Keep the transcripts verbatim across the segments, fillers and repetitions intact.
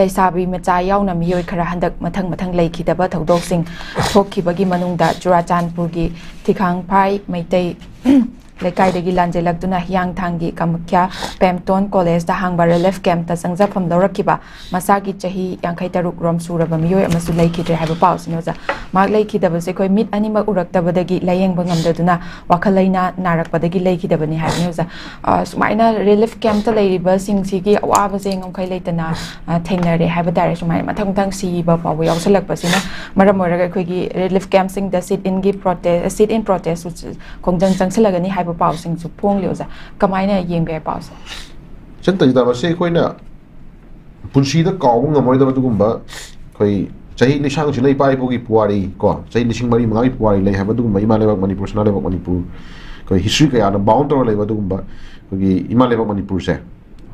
ꯂꯩꯁꯥꯕꯤ ꯃꯆꯥ ꯌꯥꯎꯅ ꯃꯤꯑꯣꯏ ꯈꯔ ꯍꯟꯗꯛ ꯃꯊꯪ ꯃꯊꯪ ꯂꯩꯈꯤꯗꯕ ꯊꯧꯗꯣꯛꯁꯤꯡ ꯊꯣꯛꯈꯤꯕꯒꯤ ꯃꯅꯨꯡꯗ ꯆꯨꯔꯥꯆꯥꯟꯄꯨꯔꯒꯤ ꯊꯤꯈꯥꯡꯐꯥꯏ ꯃꯩꯇꯩ ꯂꯩꯀꯥꯏꯗꯒꯤ ꯂꯥꯟꯖꯦꯜꯂꯛꯇꯨꯅ ꯍꯤꯌꯥꯡꯊꯥꯡꯒꯤ ꯀꯃꯈ꯭ꯌꯥ ꯄꯦꯝꯇꯣꯟ ꯀꯣꯂꯦꯖꯇ ꯍꯥꯡꯕ ꯔꯤꯂꯤꯐ ꯀꯦꯝꯞꯇ ꯆꯪꯖꯐꯝ ꯂꯧꯔꯛꯈꯤꯕ ꯃꯁꯥꯒꯤ ꯆꯍꯤ ꯌꯥꯡꯈꯩ ꯇꯔꯨꯛ ꯔꯣꯝ ꯁꯨꯔꯕ ꯃꯤꯑꯣꯏ ꯑꯃꯁꯨ ꯂꯩꯈꯤꯗ꯭ꯔꯦ ꯍꯥꯏꯕ ꯄꯥꯎꯁꯤꯅꯤ ꯑꯣꯖꯥ꯫ ꯃꯍꯥꯛ ꯂꯩꯈꯤꯗꯕꯁꯦ ꯑꯩꯈꯣꯏ ꯃꯤꯠ ꯑꯅꯤꯃꯛ ꯎꯔꯛꯇꯕꯗꯒꯤ ꯂꯥꯌꯦꯡꯕ ꯉꯝꯗꯗꯨꯅ ꯋꯥꯈꯜ ꯂꯩꯅꯥ ꯅꯥꯔꯛꯄꯗꯒꯤ ꯂꯩꯈꯤꯗꯕꯅꯤ ꯍꯥꯏꯕꯅꯤ ꯑꯣꯖꯥ꯫ ꯑ, ꯁꯨꯃꯥꯏꯅ ꯔꯤꯂꯤꯐ ꯀꯦꯝꯞꯇ ꯂꯩꯔꯤꯕꯁꯤꯡꯁꯤꯒꯤ ꯑꯋꯥꯕꯁꯦ ꯉꯝꯈꯩ ꯂꯩꯇꯅ, ꯑ, ꯊꯦꯡꯅꯔꯦ ꯍꯥꯏꯕ ꯇꯥꯔꯦ꯫ ꯁꯨꯃꯥꯏꯅ ꯃꯊꯪ ꯃꯊꯪ ꯁꯤꯕ ꯐꯥꯎꯕ ꯌꯥꯎꯁꯜꯂꯛꯄꯁꯤꯅ ꯃꯔꯝ ꯑꯣꯏꯔꯒ ꯑꯩꯈꯣꯏꯒꯤ ꯔꯤꯂꯤꯐ ꯀꯦꯝꯞꯁꯤꯡꯗ ꯁꯤꯠ ꯏꯟꯒꯤ ꯄ꯭ꯔꯣꯇꯦ-, ꯁꯤꯠ ꯏꯟ ꯄ꯭ꯔꯣꯇꯦꯁ ꯈꯣꯡꯖꯪ ꯆꯪꯁꯤꯜꯂꯒꯅꯤ ꯍꯥꯏꯕ ꯄꯥꯎꯁꯤꯡꯁꯨ ꯐꯣꯡꯂꯤ ꯑꯣꯖꯥ꯫ ꯀꯃꯥꯏꯅ ꯌꯦꯡꯕ ꯌꯥꯏ ꯄꯥꯎꯁꯦ? ꯏꯆꯟ ꯇꯟꯖꯤꯇꯥ, ꯃꯁꯤ ꯑꯩꯈꯣꯏꯅ ꯄꯨꯟꯁꯤꯗ ꯀꯥꯎꯕ ꯉꯝꯃꯔꯣꯏꯗꯕ ꯑꯗꯨꯒꯨꯝꯕ ꯑꯩꯈꯣꯏ ꯆꯍꯤ ꯂꯤꯁꯥꯡꯁꯤꯠꯅ ꯏꯄꯥ ꯏꯄꯨꯒꯤ ꯄꯨꯋꯥꯔꯤ ꯀꯣ, ꯆꯍꯤ ꯂꯤꯁꯤꯡ ꯃꯔꯤ ꯃꯉꯥꯒꯤ ꯄꯨꯋꯥꯔꯤ ꯂꯩ ꯍꯥꯏꯕ ꯑꯗꯨꯒꯨꯝꯕ ꯏꯃꯥ ꯂꯩꯕꯥꯛ ꯃꯅꯤꯄꯨꯔ, ꯁꯅꯥ ꯂꯩꯕꯥꯛ ꯃꯅꯤꯄꯨꯔ, ꯑꯩꯈꯣꯏ ꯍꯤꯁꯇ꯭ꯔꯤ ꯀꯌꯥꯅ ꯕꯥꯎꯟ ꯇꯧꯔꯒ ꯂꯩꯕ ꯑꯗꯨꯒꯨꯝꯕ ꯑꯩꯈꯣꯏꯒꯤ ꯏꯃꯥ ꯂꯩꯕꯥꯛ ꯃꯅꯤꯄꯨꯔꯁꯦ,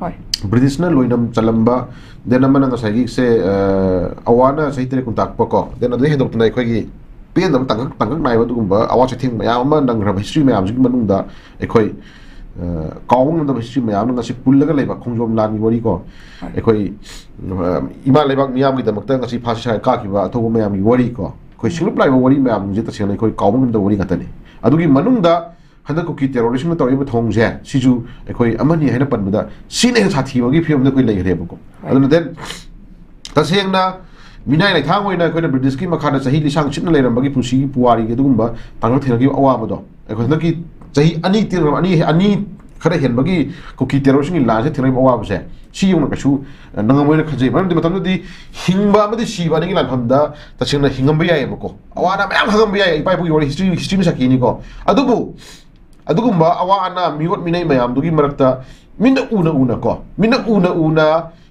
ꯍꯣꯏ꯫ ꯕ꯭ꯔꯤꯇꯤꯁꯅ ꯂꯣꯏꯅꯝ ꯆꯜꯂꯝꯕ, ꯗꯦꯟ ꯑꯃꯅ ꯉꯁꯥꯏꯒꯤꯁꯦ, ꯑ, ꯑꯋꯥꯅ ꯆꯍꯤ ꯇꯔꯦꯠ ꯀꯨꯟ ꯇꯥꯛꯄ ꯀꯣ, ꯗꯦꯟ ꯑꯗꯨꯗꯩ ꯍꯦꯟꯗꯣꯛꯇꯅ ꯑꯩꯈꯣꯏꯒꯤ ꯄꯦꯟꯗꯕ ꯇꯥꯡꯀꯛ ꯇꯥꯡꯀꯛ ꯅꯥꯏꯕ ꯑꯗꯨꯒꯨꯝꯕ ꯑꯋꯥ ꯆꯩꯊꯦꯡ ꯃꯌꯥꯝ ꯑꯃ ꯅꯪꯈ꯭ꯔꯕ ꯍꯤꯁꯇ꯭ꯔꯤ ꯃꯌꯥꯝꯁꯤꯒꯤ ꯃꯅꯨꯡꯗ ꯑꯩꯈꯣꯏ, ꯑ, ꯀꯥꯎꯕ ꯉꯝꯗꯕ ꯍꯤꯁꯇ꯭ꯔꯤ ꯃꯌꯥꯝꯅ ꯉꯁꯤ ꯄꯨꯜꯂꯒ ꯂꯩꯕ ꯈꯣꯡꯖꯣꯝ ꯂꯥꯟꯒꯤ ꯋꯥꯔꯤ ꯀꯣ, ꯍꯣꯏ꯫ ꯑꯩꯈꯣꯏ, ꯑ, ꯏꯃꯥ ꯂꯩꯕꯥꯛ ꯃꯤꯌꯥꯝꯒꯤꯗꯃꯛꯇ ꯉꯁꯤ ꯐꯥꯁꯤ ꯁꯥꯏ ꯀꯥꯈꯤꯕ ꯑꯊꯧꯕ ꯃꯌꯥꯝꯒꯤ ꯋꯥꯔꯤ ꯀꯣ, ꯑꯩꯈꯣꯏ ꯁꯤꯡꯂꯨꯞ ꯂꯥꯛꯏꯕ ꯋꯥꯔꯤ ꯃꯌꯥꯝꯁꯦ ꯇꯁꯦꯡꯅ ꯑꯩꯈꯣꯏ ꯀꯥꯎꯕ ꯉꯝꯗꯕ ꯋꯥꯔꯤ ꯉꯥꯛꯇꯅꯤ꯫ ꯑꯗꯨꯒꯤ ꯃꯅꯨꯡꯗ ꯍꯟꯗꯛ ꯀꯨꯀꯤ ꯇꯦꯔꯣꯔꯤꯁꯝꯅ ꯇꯧꯔꯤꯕ ꯊꯧꯑꯣꯡꯁꯦ ꯁꯤꯁꯨ ꯑꯩꯈꯣꯏ ꯑꯃꯅꯤ ꯍꯥꯏꯅ ꯄꯟꯕꯗ ꯁꯤꯅ ꯍꯦꯟꯅ ꯁꯥꯊꯤꯕꯒꯤ ꯐꯤꯕꯝꯗ ꯑꯩꯈꯣꯏ ꯂꯩꯈ꯭ꯔꯦꯕꯀꯣ꯫ ꯍꯣꯏ꯫ ꯑꯗꯨꯅ ꯗꯦꯟ ꯇꯁꯦꯡꯅ ꯃꯤꯅꯥꯏ ꯂꯩꯊꯥꯡ ꯑꯣꯏꯅ ꯑꯩꯈꯣꯏꯅ ꯕ꯭ꯔꯤꯇꯤꯁꯀꯤ ꯃꯈꯥꯗ ꯆꯍꯤ ꯂꯤꯁꯥꯡ ꯁꯤꯠꯅ ꯂꯩꯔꯝꯕꯒꯤ ꯄꯨꯟꯁꯤꯒꯤ ꯄꯨꯋꯥꯔꯤꯒꯤ ꯑꯗꯨꯒꯨꯝꯕ ꯇꯥꯡꯀꯛ ꯊꯦꯡꯅꯈꯤꯕ ꯑꯋꯥꯕꯗꯣ ꯑꯩꯈꯣꯏ ꯍꯟꯗꯛꯀꯤ ꯆꯍꯤ ꯑꯅꯤ ꯇꯦꯟ ꯑꯅꯤ, ꯑꯅꯤ ꯈꯔ ꯍꯦꯟꯕꯒꯤ ꯀꯨꯀꯤ ꯇꯦꯔꯣꯔꯤꯁꯝꯒꯤ ꯂꯥꯟꯁꯦ ꯊꯦꯡꯅꯔꯤꯕ ꯑꯋꯥꯕꯁꯦ ꯁꯤ ꯌꯧꯅ ꯀꯩꯁꯨ, ꯑ, ꯅꯪꯉꯝꯃꯣꯏꯅ ꯈꯟꯖꯩ꯫ ꯃꯔꯝꯗꯤ ꯃꯇꯝꯗꯨꯗꯤ ꯍꯤꯡꯕ ꯑꯃꯗꯤ ꯁꯤꯕ ꯑꯅꯤꯒꯤ ꯂꯥꯟꯐꯝꯗ ꯇꯁꯦꯡꯅ ꯍꯤꯡꯉꯝꯕ ꯌꯥꯏꯑꯕꯀꯣ꯫ ꯑꯋꯥ ꯑꯅꯥ ꯃꯌꯥꯝ ꯈꯪꯉꯝꯕ ꯌꯥꯏ, ꯏꯄꯥ ꯏꯄꯨꯒꯤ ꯋꯥꯔꯤ ꯍꯤꯁꯇ꯭ꯔꯤ, ꯍꯤꯁꯇ꯭ꯔꯤꯅ ꯁꯥꯈꯤꯅꯤꯀꯣ꯫ ꯑꯗꯨꯕꯨ ꯑꯗꯨꯒꯨꯝꯕ ꯑꯋꯥ ꯑꯅꯥ ꯃꯤꯑꯣꯠ ꯃꯤꯅꯩ ꯃꯌꯥꯝꯗꯨꯒꯤ ꯃꯔꯛꯇ ꯃꯤꯠꯅ ꯎꯅ ꯎꯅ ꯀꯣ, ꯃꯤꯠꯅ ꯎꯅ ꯎꯅ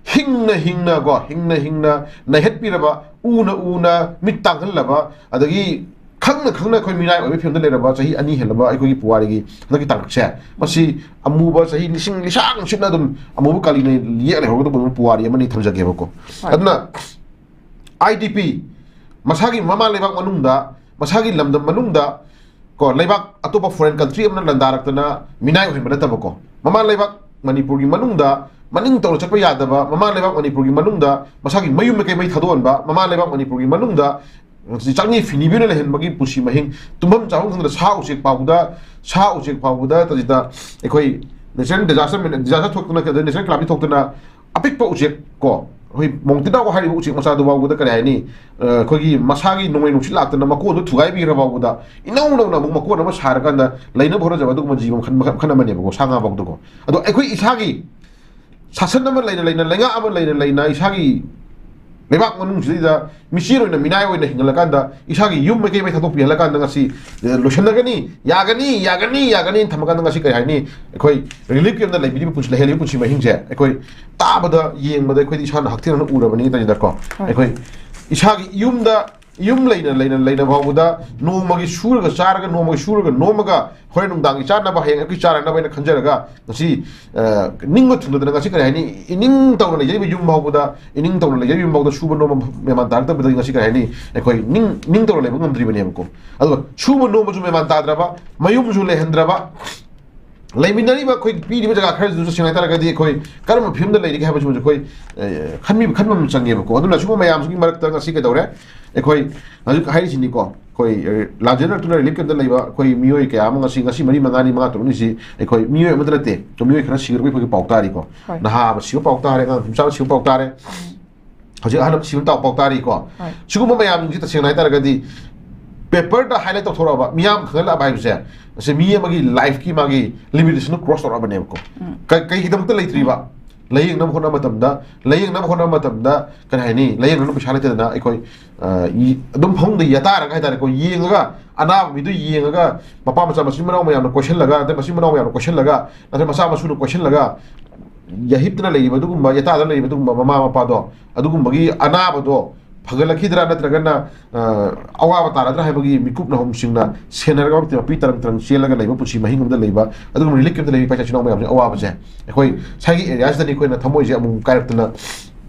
ꯍꯤꯡꯅ ꯍꯤꯡꯅ ꯀꯣ, ꯍꯤꯡꯅ ꯍꯤꯡꯅ ꯅꯩꯍꯠꯄꯤꯔꯕ, ꯎꯅ ꯎꯅ ꯃꯤꯠ ꯇꯥꯡꯍꯜꯂꯕ, ꯑꯗꯒꯤ ꯈꯪꯅ ꯈꯪꯅ ꯑꯩꯈꯣꯏ ꯃꯤꯅꯥꯏ ꯑꯣꯏꯕ ꯐꯤꯕꯝꯗ ꯂꯩꯔꯕ ꯆꯍꯤ ꯑꯅꯤ ꯍꯦꯜꯂꯕ ꯑꯩꯈꯣꯏꯒꯤ ꯄꯨꯋꯥꯔꯤꯒꯤ ꯍꯟꯗꯛꯀꯤ ꯇꯥꯡꯀꯛꯁꯦ, ꯃꯁꯤ ꯑꯃꯨꯕ ꯆꯍꯤ ꯂꯤꯁꯤꯡ ꯂꯤꯁꯥꯡ ꯁꯤꯠꯅ ꯑꯗꯨꯝ ꯑꯃꯨꯕ ꯀꯥꯂꯤꯅ ꯌꯦꯛ ꯂꯩꯍꯧꯒꯗꯕ ꯄꯨꯋꯥꯔꯤ ꯑꯃꯅꯤ ꯊꯝꯖꯒꯦꯕꯀꯣ꯫ ꯍꯣꯏ꯫ ꯑꯗꯨꯅ ꯑꯥꯏ ꯗꯤ ꯄꯤ, ꯃꯁꯥꯒꯤ ꯃꯃꯥ ꯂꯩꯕꯥꯛ ꯃꯅꯨꯡꯗ ꯃꯁꯥꯒꯤ ꯂꯝꯗꯝ ꯃꯅꯨꯡꯗ ꯀꯣ, ꯂꯩꯕꯥꯛ ꯑꯇꯣꯞꯄ ꯐꯣꯔꯦꯟ ꯀꯟꯇ꯭ꯔꯤ ꯑꯃꯅ ꯂꯥꯟꯗꯥꯔꯛꯇꯅ ꯃꯤꯅꯥꯏ ꯑꯣꯏꯍꯟꯕ ꯅꯠꯇꯕꯀꯣ, ꯃꯃꯥ ꯂꯩꯕꯥꯛ ꯃꯅꯤꯄꯨꯔꯒꯤ ꯃꯅꯨꯡꯗ ꯃꯅꯤꯡ ꯇꯧꯅ ꯆꯠꯄ ꯌꯥꯗꯕ, ꯃꯃꯥ ꯂꯩꯕꯥꯛ ꯃꯅꯤꯄꯨꯔꯒꯤ ꯃꯅꯨꯡꯗ ꯃꯁꯥꯒꯤ ꯃꯌꯨꯝ ꯃꯀꯩ ꯃꯩ ꯊꯥꯗꯣꯛꯍꯟꯕ, ꯃꯃꯥ ꯂꯩꯕꯥꯛ ꯃꯅꯤꯄꯨꯔꯒꯤ ꯃꯅꯨꯡꯗ ꯆꯥꯛꯅꯤ ꯐꯤꯅꯤꯕꯤ ꯑꯣꯏꯅ ꯂꯩꯍꯟꯕꯒꯤ ꯄꯨꯟꯁꯤ ꯃꯍꯤꯡ, ꯇꯨꯝꯐꯝ ꯆꯥꯐꯝ ꯈꯪꯗꯅ ꯁꯥ ꯎꯆꯦꯛ ꯐꯥꯎꯕꯗ, ꯁꯥ ꯎꯆꯦꯛ ꯐꯥꯎꯕꯗ ꯇꯁꯤꯗ ꯑꯩꯈꯣꯏ natural disaster, disaster ꯊꯣꯛꯇꯅ, natural calamity ꯊꯣꯛꯇꯅ, ꯑꯄꯤꯛꯄ ꯎꯆꯦꯛ ꯀꯣ, ꯑꯩꯈꯣꯏ ꯃꯣꯡꯇꯤꯅꯥꯎ ꯍꯥꯏꯔꯤꯕ ꯎꯆꯦꯛ ꯃꯆꯥꯗꯨ ꯐꯥꯎꯕꯗ ꯀꯔꯤ ꯍꯥꯏꯅꯤ, ꯑ, ꯑꯩꯈꯣꯏꯒꯤ ꯃꯁꯥꯒꯤ ꯅꯣꯡꯂꯩ ꯅꯨꯡꯁꯤꯠ ꯂꯥꯛꯇꯅ ꯃꯀꯣꯟꯗꯨ ꯊꯨꯒꯥꯏꯕꯤꯈ꯭ꯔ ꯐꯥꯎꯕꯗ, ꯏꯅꯧ ꯅꯧꯅ ꯑꯃꯨꯛ ꯃꯀꯣꯟ ꯑꯃ ꯁꯥꯔꯀꯥꯟꯗ ꯂꯩꯅꯕ ꯍꯣꯠꯅꯖꯕ ꯑꯗꯨꯒꯨꯝꯕ ꯖꯤꯕ ꯃꯈꯜ, ꯃꯈꯜ, ꯃꯈꯜ ꯑꯃꯅꯦꯕꯀꯣ, ꯁꯥ ꯉꯥ ꯐꯥꯎꯗꯀꯣ꯫ ꯑꯗꯣ ꯑꯩꯈꯣꯏ ꯏꯁꯥꯒꯤ ꯁꯥꯁꯟ ꯑꯃ ꯂꯩꯅ ꯂꯩꯅ, ꯂꯩꯉꯥꯛ ꯑꯃ ꯂꯩꯅ ꯂꯩꯅ, ꯏꯁꯥꯒꯤ ꯂꯩꯕꯥꯛ ꯃꯅꯨꯡꯁꯤꯗꯩꯗ ꯃꯤꯆꯦꯜ ꯑꯣꯏꯅ, ꯃꯤꯅꯥꯏ ꯑꯣꯏꯅ ꯍꯤꯡꯍꯜꯂꯀꯥꯟꯗ, ꯏꯁꯥꯒꯤ ꯌꯨꯝ ꯃꯥꯏꯀꯩ ꯃꯩ ꯊꯥꯗꯣꯛꯄꯤꯍꯜꯂꯀꯥꯟꯗ ꯉꯁꯤ, ꯑ, ꯂꯣꯏꯁꯤꯟꯅꯒꯅꯤ, ꯌꯥꯒꯅꯤ, ꯌꯥꯒꯅꯤ, ꯌꯥꯒꯅꯤ ꯊꯝꯃꯀꯥꯟꯗ ꯉꯁꯤ ꯀꯔꯤ ꯍꯥꯏꯅꯤ, ꯑꯩꯈꯣꯏ relief camp ꯇ ꯂꯩꯕꯤꯔꯤꯕ ꯄꯨꯟꯁꯤ, ꯂꯩꯍꯜꯂꯤꯕ ꯄꯨꯟꯁꯤ ꯃꯍꯤꯡꯁꯦ ꯑꯩꯈꯣꯏ ꯇꯥꯕꯗ, ꯌꯦꯡꯕꯗ ꯑꯩꯈꯣꯏꯗꯤ ꯏꯁꯥꯅ ꯍꯛꯊꯦꯡꯅꯅ ꯎꯔꯕꯅꯤ ꯇꯥꯏꯅꯤꯗꯀꯣ꯫ ꯍꯣꯏ꯫ ꯑꯩꯈꯣꯏ ꯏꯁꯥꯒꯤ ꯌꯨꯝꯗ, ꯌꯨꯝ ꯂꯩꯅ ꯂꯩꯅ ꯂꯩꯅ ꯐꯥꯎꯕꯗ ꯅꯣꯡꯃꯒꯤ ꯁꯨꯔꯒ ꯆꯥꯔꯒ, ꯅꯣꯡꯃꯒꯤ ꯁꯨꯔꯒ ꯅꯣꯝꯃꯒ, ꯍꯣꯔꯦꯟ ꯅꯨꯡꯗꯥꯡꯒꯤ ꯆꯥꯅꯕ, ꯍꯌꯦꯡ ꯑꯌꯨꯛꯀꯤ ꯆꯥꯅꯅꯕ ꯍꯥꯏꯅ ꯈꯟꯖꯔꯒ ꯉꯁꯤ, ꯑ, ꯅꯤꯡꯕ ꯊꯨꯡꯗꯗꯅ ꯉꯁꯤ ꯀꯔꯤ ꯍꯥꯏꯅꯤ, ꯏꯅꯤꯡ ꯇꯧꯅ ꯂꯩꯖꯔꯤꯕ ꯌꯨꯝ ꯐꯥꯎꯕꯗ, ꯏꯅꯤꯡ ꯇꯧꯅ ꯂꯩꯖꯔꯤꯕ ꯌꯨꯝ ꯐꯥꯎꯗ ꯁꯨꯕ ꯅꯣꯝꯕ ꯃꯦꯃꯥꯟ ꯇꯥꯔꯛꯇꯕꯗꯒꯤ ꯉꯁꯤ ꯀꯔꯤ ꯍꯥꯏꯅꯤ, ꯑꯩꯈꯣꯏ ꯅꯤꯡ, ꯅꯤꯡ ꯇꯧꯅ ꯂꯩꯕ ꯉꯝꯗ꯭ꯔꯤꯕꯅꯦꯕꯀꯣ꯫ ꯑꯗꯨꯒ ꯁꯨꯕ ꯅꯣꯝꯕꯁꯨ ꯃꯦꯃꯥꯟ ꯇꯥꯗ꯭ꯔꯕ, ꯃꯌꯨꯝꯁꯨ ꯂꯩꯍꯟꯗ꯭ꯔꯕ, ꯂꯩꯃꯤꯟꯅꯔꯤꯕ ꯑꯩꯈꯣꯏ ꯄꯤꯔꯤꯕ ꯖꯒꯥ ꯈꯔꯁꯤꯗꯁꯨ ꯁꯦꯡꯅ ꯍꯥꯏꯇꯥꯔꯒꯗꯤ ꯑꯩꯈꯣꯏ ꯀꯔꯝꯕ ꯐꯤꯕꯝꯗ ꯂꯩꯔꯤꯒꯦ ꯍꯥꯏꯕꯁꯤꯃꯁꯨ ꯑꯩꯈꯣꯏ, ꯑ, ꯈꯟꯕꯤꯕ, ꯈꯟꯕ ꯑꯃ ꯆꯪꯉꯦꯕꯀꯣ꯫ ꯑꯗꯨꯅ ꯁꯤꯒꯨꯝꯕ ꯃꯌꯥꯝꯁꯤꯒꯤ ꯃꯔꯛꯇ ꯉꯁꯤ ꯀꯩꯗꯧꯔꯦ? ꯑꯩꯈꯣꯏ ꯍꯧꯖꯤꯛ ꯍꯥꯏꯔꯤꯁꯤꯅꯤꯀꯣ, ꯑꯩꯈꯣꯏ, ꯑ, ꯂꯥꯟꯖꯦꯟꯅꯔꯛꯇꯨꯅ relief camp ꯇ ꯂꯩꯕ ꯑꯩꯈꯣꯏ ꯃꯤꯑꯣꯏ ꯀꯌꯥ ꯑꯃ ꯉꯁꯤ, ꯉꯁꯤ ꯃꯔꯤ ꯃꯉꯥꯅꯤ, ꯃꯉꯥ ꯇꯔꯨꯛꯅꯤꯁꯤ ꯑꯩꯈꯣꯏ ꯃꯤꯑꯣꯏ ꯑꯃꯠꯇ ꯅꯠꯇꯦ, ꯃꯤꯑꯣꯏ ꯈꯔ ꯁꯤꯈ꯭ꯔꯕꯒꯤ ꯑꯩꯈꯣꯏꯒꯤ ꯄꯥꯎ ꯇꯥꯔꯤꯀꯣ꯫ ꯍꯣꯏ꯫ ꯅꯍꯥ ꯑꯃ ꯁꯤꯕ ꯄꯥꯎ ꯇꯥꯔꯦ, ꯑꯉꯥꯡ ꯅꯨꯄꯤ ꯃꯆꯥ ꯑꯃ ꯁꯤꯕ ꯄꯥꯎ ꯇꯥꯔꯦ꯫ ꯎꯝ꯫ ꯍꯧꯖꯤꯛ ꯑꯍꯜ ꯑꯃ ꯁꯤꯕ ꯄꯥꯎ ꯇꯥꯔꯤꯀꯣ꯫ ꯍꯣꯏ꯫ ꯁꯤꯒꯨꯝꯕ ꯃꯌꯥꯝꯁꯤꯡꯁꯤ ꯇꯁꯦꯡꯅ ꯍꯥꯏꯇꯥꯔꯒꯗꯤ paper ꯗ highlight ꯇꯧꯊꯣꯔꯛꯑꯕ, ꯃꯤꯌꯥꯝ ꯈꯪꯍꯜꯂꯛꯑꯕ ꯍꯥꯏꯕꯁꯦ, ꯑꯁꯤ ꯃꯤ ꯑꯃꯒꯤ life ꯀꯤ ꯃꯥꯒꯤ limitation ꯗꯨ cross ꯇꯧꯔꯛꯑꯕꯅꯦꯕꯀꯣ꯫ ꯎꯝ꯫ ꯀ-, ꯀꯩꯒꯤꯗꯃꯛꯇ ꯂꯩꯇ꯭ꯔꯤꯕ? ꯂꯥꯏꯌꯦꯡꯅꯕ ꯍꯣꯠꯅꯕ ꯃꯇꯝꯗ, ꯂꯥꯏꯌꯦꯡꯅꯕ ꯍꯣꯠꯅꯕ ꯃꯇꯝꯗ, ꯀꯔꯤ ꯍꯥꯏꯅꯤ, ꯂꯥꯏꯌꯦꯡꯅꯕ ꯄꯩꯁꯥ ꯂꯩꯇꯗꯅ ꯑꯩꯈꯣꯏ, ꯑ, ꯏ-, ꯑꯗꯨꯝ ꯐꯃꯨꯡꯗ ꯌꯦꯇꯥꯔꯒ ꯍꯥꯏꯇꯥꯔꯦꯀꯣ, ꯌꯦꯡꯉꯒ, ꯑꯅꯥꯕ ꯃꯤꯗꯨ ꯌꯦꯡꯉꯒ, ꯃꯄꯥ ꯃꯆꯥ ꯃꯆꯤꯟ ꯃꯅꯥꯎ ꯃꯌꯥꯝꯅ ꯀꯣꯏꯁꯤꯜꯂꯒ, ꯑꯗꯩ ꯃꯆꯤꯟ ꯃꯅꯥꯎ ꯃꯌꯥꯝꯅ ꯀꯣꯏꯁꯤꯜꯂꯒ, ꯅꯠꯇ꯭ꯔꯒ ꯃꯆꯥ ꯃꯁꯨꯅ ꯀꯣꯏꯁꯤꯜꯂꯒ, ꯌꯥꯍꯤꯞꯇꯅ ꯂꯩꯔꯤꯕ ꯑꯗꯨꯒꯨꯝꯕ, ꯌꯦꯇꯥꯗꯅ ꯂꯩꯔꯤꯕ ꯑꯗꯨꯒꯨꯝꯕ ꯃꯃꯥ ꯃꯄꯥꯗꯣ, ꯑꯗꯨꯒꯨꯝꯕꯒꯤ ꯑꯅꯥꯕꯗꯣ ꯐꯒꯠꯂꯛꯈꯤꯗ꯭ꯔꯥ ꯅꯠꯇ꯭ꯔꯒꯅ, ꯑ, ꯑꯋꯥꯕ ꯇꯥꯔꯗ꯭ꯔꯥ ꯍꯥꯏꯕꯒꯤ ꯃꯤꯀꯨꯞ ꯅꯥꯍꯨꯝꯁꯤꯡꯅ ꯁꯦꯟꯅꯔꯒ ꯃꯄꯤ ꯇꯔꯪ ꯇꯔꯪ ꯆꯦꯜꯂꯒ ꯂꯩꯕ ꯄꯨꯟꯁꯤ ꯃꯍꯤꯡ ꯑꯃꯗ ꯂꯩꯕ, ꯑꯗꯨꯒꯨꯝꯕ relief camp ꯇ ꯂꯩꯕ ꯏꯄꯥ ꯏꯆꯤꯟ ꯏꯅꯥꯎ ꯃꯌꯥꯝꯁꯦ ꯑꯋꯥꯕꯁꯦ ꯑꯩꯈꯣꯏ ꯁ꯭ꯋꯥꯏꯒꯤ area ꯁꯤꯗꯅꯤ ꯑꯩꯈꯣꯏꯅ ꯊꯃꯣꯏꯁꯦ ꯑꯃꯨꯛ ꯀꯥꯏꯔꯛꯇꯅ,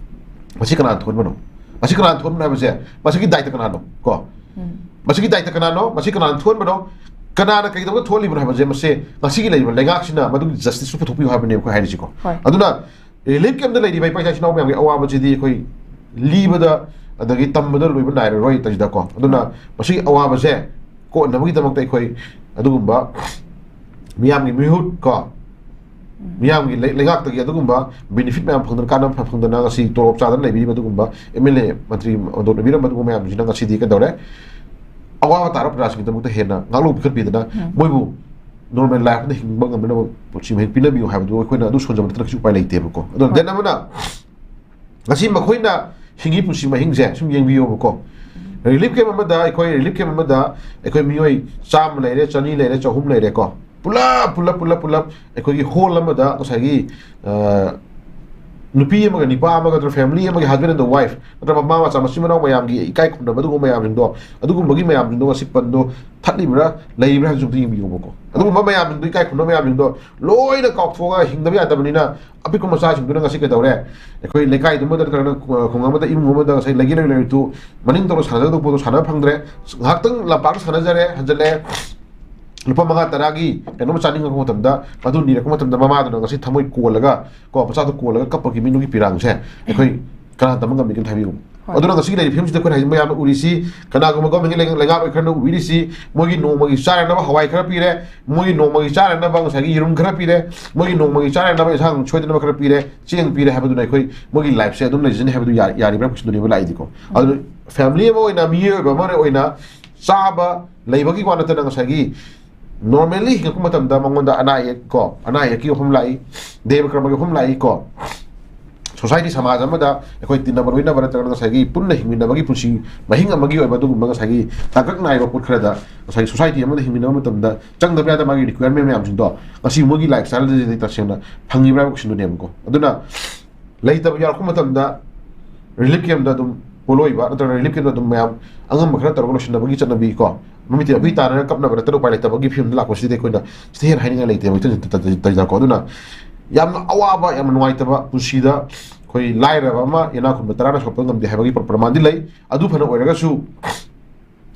"ꯃꯁꯤ ꯀꯅꯥꯅ ꯊꯣꯛꯍꯟꯕꯅꯣ? ꯃꯁꯤ ꯀꯅꯥꯅ ꯊꯣꯛꯍꯟꯕꯅꯣ?" ꯍꯥꯏꯕꯁꯦ, ꯃꯁꯤꯒꯤ ꯗꯥꯏꯇ ꯀꯅꯥꯅꯣ? ꯀꯣ? ꯎꯝ꯫ ꯃꯁꯤꯒꯤ ꯗꯥꯏꯇ ꯀꯅꯥꯅꯣ? ꯃꯁꯤ ꯀꯅꯥꯅ ꯊꯣꯛꯍꯟꯕꯅꯣ? ꯀꯅꯥꯅ ꯀꯩꯗꯧꯕ ꯊꯣꯛꯍꯜꯂꯤꯕꯅꯣ ꯍꯥꯏꯕꯁꯦ, ꯃꯁꯦ ꯉꯁꯤꯒꯤ ꯂꯩꯔꯤꯕ ꯂꯩꯉꯥꯛꯁꯤꯅ ꯃꯗꯨꯒꯤ justice ꯇꯨ ꯄꯨꯊꯣꯛꯄꯤꯌꯨ ꯍꯥꯏꯕꯅꯦ ꯑꯩꯈꯣꯏ ꯍꯥꯏꯔꯤꯁꯤꯀꯣ꯫ ꯍꯣꯏ꯫ ꯑꯗꯨꯅ ꯔꯤꯂꯤꯐ ꯀꯦꯝꯞꯇ ꯂꯩꯔꯤꯕ ꯏꯄꯥ ꯏꯆꯥ ꯏꯆꯤꯟ ꯏꯅꯥꯎ ꯃꯌꯥꯝꯒꯤ ꯑꯋꯥꯕꯁꯤꯗꯤ ꯑꯩꯈꯣꯏ ꯂꯤꯕꯗ ꯑꯗꯒꯤ ꯇꯝꯕꯗ ꯂꯣꯏꯕ ꯅꯥꯏꯔꯔꯣꯏ ꯇꯥꯏꯁꯤꯗꯀꯣ꯫ ꯑꯗꯨꯅ ꯃꯁꯤꯒꯤ ꯑꯋꯥꯕꯁꯦ ꯀꯣꯛꯅꯕꯒꯤꯗꯃꯛꯇ ꯑꯩꯈꯣꯏ ꯑꯗꯨꯒꯨꯝꯕ ꯃꯤꯌꯥꯝꯒꯤ ꯃꯤꯍꯨꯠ ꯀꯣ, ꯃꯤꯌꯥꯝꯒꯤ ꯂꯩ-, ꯂꯩꯉꯥꯛꯇꯒꯤ ꯑꯗꯨꯒꯨꯝꯕ ꯕꯦꯅꯤꯐꯤꯠ ꯃꯌꯥꯝ ꯐꯪꯗꯅ, ꯀꯥꯟꯅꯕ ꯐꯪꯗꯅ ꯉꯁꯤ ꯇꯣꯂꯣꯞ ꯆꯥꯗꯅ ꯂꯩꯕꯤꯔꯤꯕ ꯑꯗꯨꯒꯨꯝꯕ ꯑꯦꯝ ꯑꯦꯜ ꯑꯦ, ꯃꯟꯇ꯭ꯔꯤ, ꯃꯟꯗꯣꯞ ꯂꯩꯕꯤꯔꯝꯕ ꯑꯗꯨꯒꯨꯝꯕ ꯃꯌꯥꯝꯁꯤꯅ ꯉꯁꯤꯗꯤ ꯀꯩꯗꯧꯔꯦ? ꯑꯋꯥꯕ ꯇꯥꯔꯕ ꯄ꯭ꯔꯖꯥꯁꯤꯡꯒꯤꯗꯃꯛꯇ ꯍꯦꯟꯅ ꯉꯥꯛꯂꯧ ꯄꯤꯈꯠꯄꯤꯗꯅ ꯎꯝ꯫ ꯃꯣꯏꯕꯨ ꯅꯣꯔꯃꯦꯜ ꯂꯥꯏꯐꯇ ꯍꯤꯡꯕ ꯉꯝꯅꯅꯕ ꯄꯨꯟꯁꯤ ꯃꯍꯤꯡ ꯄꯤꯅꯕꯤꯌꯨ ꯍꯥꯏꯕꯗꯨ ꯑꯩꯈꯣꯏꯅ ꯑꯗꯨ ꯁꯣꯟꯖꯕ ꯅꯠꯇꯅ ꯀꯩꯁꯨ ꯎꯄꯥꯏ ꯂꯩꯇꯦꯕꯀꯣ꯫ ꯑꯗꯨꯅ ꯍꯣꯏ꯫ ꯗꯦꯟ ꯑꯃꯅ ꯉꯁꯤ ꯃꯈꯣꯏꯅ ꯍꯤꯡꯉꯤ ꯄꯨꯟꯁꯤ ꯃꯍꯤꯡꯁꯦ ꯁꯨꯝ ꯌꯦꯡꯕꯤꯌꯣꯕꯀꯣ꯫ ꯔꯤꯂꯤꯐ ꯀꯦꯝꯞ ꯑꯃꯗ, ꯑꯩꯈꯣꯏ ꯔꯤꯂꯤꯐ ꯀꯦꯝꯞ ꯑꯃꯗ ꯑꯩꯈꯣꯏ ꯃꯤꯑꯣꯏ ꯆꯥꯝꯃ ꯂꯩꯔꯦ, ꯆꯅꯤ ꯂꯩꯔꯦ, ꯆꯍꯨꯝ ꯂꯩꯔꯦꯀꯣ꯫ ꯄꯨꯂꯞ, ꯄꯨꯂꯞ, ꯄꯨꯂꯞ, ꯄꯨꯂꯞ ꯑꯩꯈꯣꯏꯒꯤ ꯍꯣꯜ ꯑꯃꯗ ꯉꯁꯥꯏꯒꯤ, ꯑ, ꯅꯨꯄꯤ ꯑꯃꯒ ꯅꯨꯄꯥ ꯑꯃꯒ ꯅꯠꯇ꯭ꯔꯒ ꯐꯦꯃꯤꯂꯤ ꯑꯃꯒꯤ ꯍꯁꯕꯦꯟ ꯑꯦꯟ ꯋꯥꯏꯐ ꯅꯠꯇ꯭ꯔꯒ ꯃꯃꯥ ꯃꯆꯥ ꯃꯆꯤꯟ ꯃꯅꯥꯎ ꯃꯌꯥꯝꯒꯤ ꯏꯀꯥꯏ ꯈꯨꯝꯅꯕ ꯑꯗꯨꯒꯨꯝꯕ ꯃꯌꯥꯝꯁꯤꯡꯗꯣ, ꯑꯗꯨꯒꯨꯝꯕꯒꯤ ꯃꯌꯥꯝꯁꯤꯡꯗꯣ ꯉꯁꯤ ꯄꯟꯗꯣ ꯊꯠꯂꯤꯕ꯭ꯔꯥ, ꯂꯩꯔꯤꯕ꯭ꯔꯥ ꯍꯥꯏꯕꯁꯨ ꯑꯝꯇ ꯌꯦꯡꯕꯤꯌꯣꯕꯀꯣ꯫ ꯑꯗꯨꯒꯨꯝꯕ ꯃꯌꯥꯝꯁꯤꯡꯗꯣ, ꯏꯀꯥꯏ ꯈꯨꯝꯅꯕ ꯃꯌꯥꯝꯁꯤꯡꯗꯣ ꯂꯣꯏꯅ ꯀꯥꯎꯊꯣꯛꯑꯒ ꯍꯤꯡꯗꯕ ꯌꯥꯗꯕꯅꯤꯅ ꯑꯄꯤꯛꯄ ꯃꯆꯥꯁꯤꯡꯗꯨꯅ ꯉꯁꯤ ꯀꯩꯗꯧꯔꯦ? ꯑꯩꯈꯣꯏ ꯂꯩꯀꯥꯏꯗꯨꯃꯗ ꯅꯠꯇ꯭ꯔꯒꯅ ꯈꯨꯡꯒꯪ ꯑꯃꯗ, ꯏꯃꯨꯡ ꯑꯃꯗ ꯉꯁꯥꯏ ꯂꯩꯒꯦ ꯂꯩꯔꯣꯏ ꯂꯩꯔꯣꯏꯗꯨ ꯃꯅꯤꯡ ꯇꯧꯔ ꯁꯥꯟꯅꯒꯗꯧꯕ ꯄꯣꯠꯇꯣ ꯁꯥꯟꯅꯕ ꯐꯪꯗ꯭ꯔꯦ꯫ ꯉꯥꯏꯍꯥꯛꯇꯪ ꯂꯝꯄꯥꯛꯇ ꯁꯥꯟꯅꯖꯔꯦ, ꯍꯟꯖꯜꯂꯛꯑꯦ꯫ ꯂꯨꯄꯥ ꯃꯉꯥ ꯇꯔꯥꯒꯤ ꯀꯩꯅꯣꯝ ꯆꯥꯅꯤꯡꯉꯛꯄ ꯃꯇꯝꯗ, ꯃꯗꯨ ꯅꯤꯔꯛꯄ ꯃꯇꯝꯗ ꯃꯃꯥꯗꯨꯅ ꯉꯁꯤ ꯊꯃꯣꯏ ꯀꯣꯜꯂꯒ, ꯀꯣ, ꯃꯆꯥꯗꯨ ꯀꯣꯜꯂꯒ ꯀꯞꯄꯒꯤ ꯃꯤꯠꯅꯨꯡꯒꯤ ꯄꯤꯔꯥꯡꯁꯦ ꯑꯩꯈꯣꯏ ꯀꯅꯥꯅ ꯇꯝꯕ ꯉꯝꯃꯤ? ꯀꯩꯝꯇ ꯍꯥꯏꯕꯤꯌꯨ꯫ ꯍꯣꯏ꯫ ꯑꯗꯨꯅ ꯉꯁꯤꯒꯤ ꯂꯩꯔꯤꯕ ꯐꯤꯕꯝꯁꯤꯗ ꯑꯩꯈꯣꯏꯅ ꯍꯥꯏꯁꯦ, ꯃꯌꯥꯝꯅ ꯎꯔꯤꯁꯤ, ꯀꯅꯥꯒꯨꯝꯕ ꯒꯣꯔꯃꯦꯟꯒꯤ ꯂꯩꯉꯥꯛ, ꯂꯩꯉꯥꯛꯂꯣꯏ ꯈꯔꯅ ꯎꯕꯤꯔꯤꯁꯤ, ꯃꯣꯏꯒꯤ ꯅꯣꯡꯃꯒꯤ ꯆꯥꯅꯅꯕ ꯍꯋꯥꯏ ꯈꯔ ꯄꯤꯔꯦ, ꯃꯣꯏꯒꯤ ꯅꯣꯡꯃꯒꯤ ꯆꯥꯅꯅꯕ ꯉꯁꯥꯏꯒꯤ ꯌꯦꯔꯨꯝ ꯈꯔ ꯄꯤꯔꯦ, ꯃꯣꯏꯒꯤ ꯅꯣꯡꯃꯒꯤ ꯆꯥꯅꯅꯕ ꯏꯟꯁꯥꯡ ꯁꯣꯏꯗꯅꯕ ꯈꯔ ꯄꯤꯔꯦ, ꯆꯦꯡ ꯄꯤꯔꯦ ꯍꯥꯏꯕꯗꯨꯅ ꯑꯩꯈꯣꯏ ꯃꯣꯏꯒꯤ ꯂꯥꯏꯐꯁꯦ ꯑꯗꯨꯝ ꯂꯩꯖꯅꯤ ꯍꯥꯏꯕꯗꯨ ꯌꯥ-, ꯌꯥꯔꯤꯕ꯭ꯔꯥ ꯀꯣꯏꯁꯟꯗꯨꯅꯦꯕ ꯂꯥꯛꯏꯗꯤꯀꯣ꯫ ꯑꯗꯨ ꯐꯦꯃꯤꯂꯤ ꯑꯃ ꯑꯣꯏꯅ, ꯃꯤꯑꯣꯏꯕ ꯑꯃ ꯑꯣꯏꯅ ꯆꯥꯕ ꯂꯩꯕꯒꯤ ꯋꯥ ꯅꯠꯇꯅ ꯉꯁꯥꯏꯒꯤ ꯅꯣꯔꯃꯦꯜꯂꯤ ꯍꯤꯡꯉꯛꯄ ꯃꯇꯝꯗ ꯃꯉꯣꯟꯗ ꯑꯅꯥ ꯑꯌꯦꯛ ꯀꯣ, ꯑꯅꯥ ꯑꯌꯦꯛꯀꯤ ꯋꯥꯐꯝ ꯂꯥꯛꯏ, ꯗꯦꯕ ꯀꯔꯃꯒꯤ ꯋꯥꯐꯝ ꯂꯥꯛꯏ ꯀꯣ꯫ ꯁꯣꯁꯥꯏꯇꯤ, ꯁꯃꯥꯖ ꯑꯃꯗ ꯑꯩꯈꯣꯏ ꯇꯤꯟꯅꯕ ꯂꯣꯏꯅꯕ ꯅꯠꯇ꯭ꯔꯒꯅ ꯉꯁꯥꯏꯒꯤ ꯄꯨꯟꯅ ꯍꯤꯡꯃꯤꯟꯅꯕꯒꯤ ꯄꯨꯟꯁꯤ ꯃꯍꯤꯡ ꯑꯃꯒꯤ ꯑꯣꯏꯕ ꯑꯗꯨꯒꯨꯝꯕ ꯉꯁꯥꯏꯒꯤ ꯇꯥꯡꯀꯛ ꯅꯥꯏꯕ ꯄꯣꯠ ꯈꯔꯗ ꯉꯁꯥꯏꯒꯤ ꯁꯣꯁꯥꯏꯇꯤ ꯑꯃꯗ ꯍꯤꯡꯃꯤꯟꯅꯕ ꯃꯇꯝꯗ ꯆꯪꯗꯕ ꯌꯥꯗꯕ ꯃꯥꯒꯤ ꯔꯤꯀ꯭ꯋꯥꯌꯔꯃꯦꯟ ꯃꯌꯥꯝꯁꯤꯡꯗꯣ ꯉꯁꯤ ꯃꯣꯏꯒꯤ ꯂꯥꯏꯐ ꯁ꯭ꯇꯥꯏꯜꯗꯗꯤ ꯇꯁꯦꯡꯅ ꯐꯪꯉꯤꯕ꯭ꯔꯥ ꯍꯥꯏꯕ ꯀꯣꯏꯁꯟꯗꯨꯅꯦꯕꯀꯣ꯫ ꯑꯗꯨꯅ ꯂꯩꯇꯕ ꯌꯥꯎꯔꯛꯄ ꯃꯇꯝꯗ ꯔꯤꯂꯤꯐ ꯀꯦꯝꯞꯇ ꯑꯗꯨꯝ ꯄꯣꯠꯂꯣꯏꯕ ꯅꯠꯇ꯭ꯔꯒ ꯔꯤꯂꯤꯐ ꯀꯦꯝꯞꯇ ꯑꯗꯨꯝ ꯃꯌꯥꯝ ꯑꯉꯝꯕ ꯈꯔ ꯇꯧꯔꯒ ꯂꯣꯏꯁꯤꯟꯅꯕꯒꯤ ꯆꯠꯅꯕꯤ ꯀꯣ, ꯃꯃꯤꯠꯇꯤ ꯑꯩꯈꯣꯏ ꯇꯥꯅꯔꯒ ꯀꯞꯅꯕ ꯅꯠꯇꯅ ꯎꯄꯥꯏ ꯂꯩꯇꯕꯒꯤ ꯐꯤꯕꯝꯗ ꯂꯥꯛꯄꯁꯤꯗꯤ ꯑꯩꯈꯣꯏꯅ ꯁꯤꯗ ꯍꯦꯟꯅ ꯍꯥꯏꯅꯤꯡꯉꯥꯏ ꯂꯩꯇꯦꯕ, ꯏꯆꯟ ꯇ-, ꯇ-, ꯇ-, ꯇ-, ꯀꯣ꯫ ꯑꯗꯨꯅ ꯌꯥꯝꯅ ꯑꯋꯥꯕ, ꯌꯥꯝꯅ ꯅꯨꯡꯉꯥꯏꯇꯕ ꯄꯨꯟꯁꯤꯗ ꯑꯩꯈꯣꯏ ꯂꯥꯏꯔꯕ ꯑꯃ ꯏꯅꯥꯛ ꯈꯨꯟꯕ ꯇꯔꯥꯅ ꯁꯣꯛꯄ ꯉꯝꯗꯦ ꯍꯥꯏꯕꯒꯤ ꯄ꯭ꯔ-, ꯄ꯭ꯔꯃꯥꯟꯗꯤ ꯂꯩ꯫ ꯑꯗꯨ ꯐꯅ ꯑꯣꯏꯔꯒꯁꯨ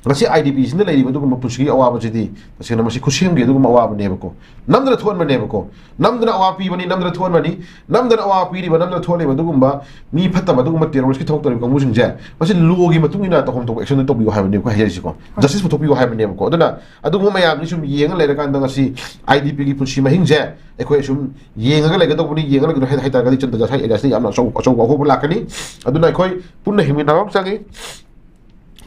ꯉꯁꯤ ꯑꯥꯏ ꯗꯤ ꯄꯤꯁꯤꯡꯗ ꯂꯩꯔꯤꯕ ꯑꯗꯨꯒꯨꯝꯕ ꯄꯨꯟꯁꯤꯒꯤ ꯑꯋꯥꯕꯁꯤꯗꯤ ꯇꯁꯦꯡꯅ ꯃꯁꯤ ꯈꯨꯠꯁꯦꯝꯒꯤ ꯑꯗꯨꯒꯨꯝꯕ ꯑꯋꯥꯕꯅꯦꯕꯀꯣ꯫ ꯅꯝꯗꯅ ꯊꯣꯛꯍꯟꯕꯅꯦꯕꯀꯣ꯫ ꯅꯝꯗꯅ ꯑꯋꯥꯕ ꯄꯤꯕꯅꯤ, ꯅꯝꯗꯅ ꯊꯣꯛꯍꯟꯕꯅꯤ꯫ ꯅꯝꯗꯅ ꯑꯋꯥꯕ ꯄꯤꯔꯤꯕ, ꯅꯝꯗꯅ ꯊꯣꯛꯍꯜꯂꯤꯕ ꯑꯗꯨꯒꯨꯝꯕ ꯃꯤ ꯐꯠꯇꯕ, ꯑꯗꯨꯒꯨꯝꯕ terrorist ꯀꯤ ꯊꯕꯛ ꯇꯧꯔꯤꯕ ꯀꯥꯡꯕꯨꯁꯤꯡꯁꯦ, ꯃꯁꯤ law ꯒꯤ ꯃꯇꯨꯡ ꯏꯟꯅ ꯇꯧꯐꯝ ꯊꯣꯛꯄ action ꯗꯣ ꯇꯧꯕꯤꯌꯨ ꯍꯥꯏꯕꯅꯦ ꯑꯩꯈꯣꯏ ꯍꯥꯏꯖꯔꯤꯁꯤꯀꯣ꯫ Justice ꯄꯨꯊꯣꯛꯄꯤꯌꯨ ꯍꯥꯏꯕꯅꯦꯕꯀꯣ꯫ ꯑꯗꯨꯅ ꯑꯗꯨꯒꯨꯝꯕ ꯃꯌꯥꯝꯁꯤ ꯁꯨꯝ ꯌꯦꯡꯉ ꯂꯩꯔꯀꯥꯟꯗ ꯉꯁꯤ ꯑꯥꯏ ꯗꯤ ꯄꯤ ꯒꯤ ꯄꯨꯟꯁꯤ ꯃꯍꯤꯡꯁꯦ ꯑꯩꯈꯣꯏ ꯁꯨꯝ ꯌꯦꯡꯉꯒ ꯂꯩꯒꯗꯧꯕꯅꯤ꯫ ꯌꯦꯡꯉ ꯂꯩꯒꯗꯧꯕ ꯍꯥꯏ ꯇꯥꯔꯒꯗꯤ ꯆꯟꯗ꯭ꯔ ꯖꯥꯁꯥꯏ area ꯁꯤꯗ ꯌꯥꯝꯅ ꯑꯆꯧ-, ꯑꯆꯧꯕ ꯑꯍꯣꯡꯕ ꯂꯥꯛꯀꯅꯤ꯫ ꯑꯗꯨꯅ ꯑꯩꯈꯣꯏ ꯄꯨꯟꯅ ꯍꯤꯡꯃꯤꯟꯅꯕ ꯑꯃ ꯆꯪꯉꯤ꯫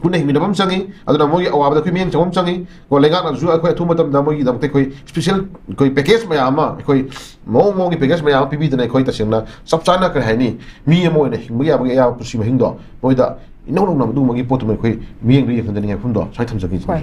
ꯄꯨꯟꯅ ꯍꯤꯡꯃꯤꯟꯅꯕ ꯑꯃ ꯆꯪꯉꯤ꯫ ꯑꯗꯨꯅ ꯃꯣꯏꯒꯤ ꯑꯋꯥꯕꯗ ꯑꯩꯈꯣꯏ ꯃꯤꯠꯌꯦꯡ ꯆꯪꯕ ꯑꯃ ꯆꯪꯉꯤ꯫ ꯀꯣ, ꯂꯩꯉꯥꯛꯅꯁꯨ ꯑꯩꯈꯣꯏ ꯑꯊꯨꯕ ꯃꯇꯝꯗ ꯃꯣꯏꯒꯤꯗꯃꯛꯇ ꯑꯩꯈꯣꯏ special ꯑꯩꯈꯣꯏ package ꯃꯌꯥꯝ ꯑꯃ, ꯑꯩꯈꯣꯏ ꯃꯑꯣꯡ ꯃꯑꯣꯡꯒꯤ package ꯃꯌꯥꯝ ꯑꯃ ꯄꯤꯕꯤꯗꯅ ꯑꯩꯈꯣꯏ ꯇꯁꯦꯡꯅ ꯆꯞ ꯆꯥꯅ, ꯀꯔꯤ ꯍꯥꯏꯅꯤ, ꯃꯤ ꯑꯃ ꯑꯣꯏꯅ ꯍꯤꯡꯕ ꯌꯥꯕꯒꯤ ꯑꯌꯥꯕ ꯄꯨꯟꯁꯤ ꯃꯍꯤꯡꯗꯣ ꯃꯣꯏꯗ ꯏꯅꯧ ꯅꯧꯅ ꯑꯗꯨꯒꯨꯝꯕꯒꯤ ꯄꯣꯠꯇꯨꯃ ꯑꯩꯈꯣꯏ ꯃꯤꯠꯌꯦꯡꯗ ꯌꯦꯡꯍꯟꯖꯅꯤꯡꯉꯥꯏ ꯋꯥꯐꯝꯗꯣ ꯁꯨꯃꯥꯏꯅ ꯊꯝꯖꯒꯦ꯫ ꯍꯣꯏ꯫